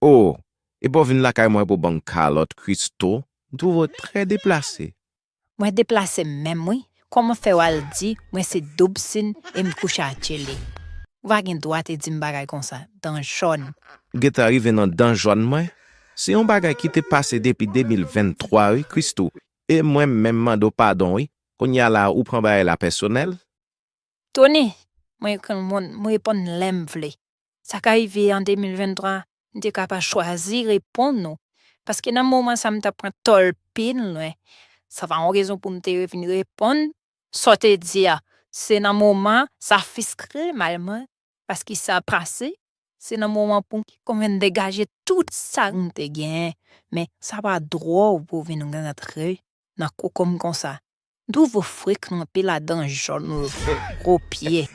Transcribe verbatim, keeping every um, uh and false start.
O, epi w vin lakay mwen pou w ban m kalòt, Christo. M twouve w trè deplase. Mwen deplase menm wi. Kòman fè w al di mwen se Doubson e m kouche ak Tchele? Ou pa gen dwa te di m bagay konsa, dan jòn. Gentan rive nan dan jòn mwen? Se yon bagay ki te pase depi de mil venntwa wi, Christo. E mwen menm mande w padon wi. Kounye a la ou pran bagay la pèsonèl? Tony, mwen reponn lè m vle. Sa ka rive an de mil venntwa, m te ka pa chwazi reponn ou. Paske nan moman sa m t ap pran tòl pi lwen. Sa pa yon rezon pou m te vin reponn sa w te di a. Se nan moman sa fis trè mal mwen. Paske sa pase, se nan moman pou m konvenn degaje tout sa m te genyen. Men sa pa dwa w pou w vin rantre nan kokom konsa. M twouve w frekan anpil a dan jòn ou gwo pye.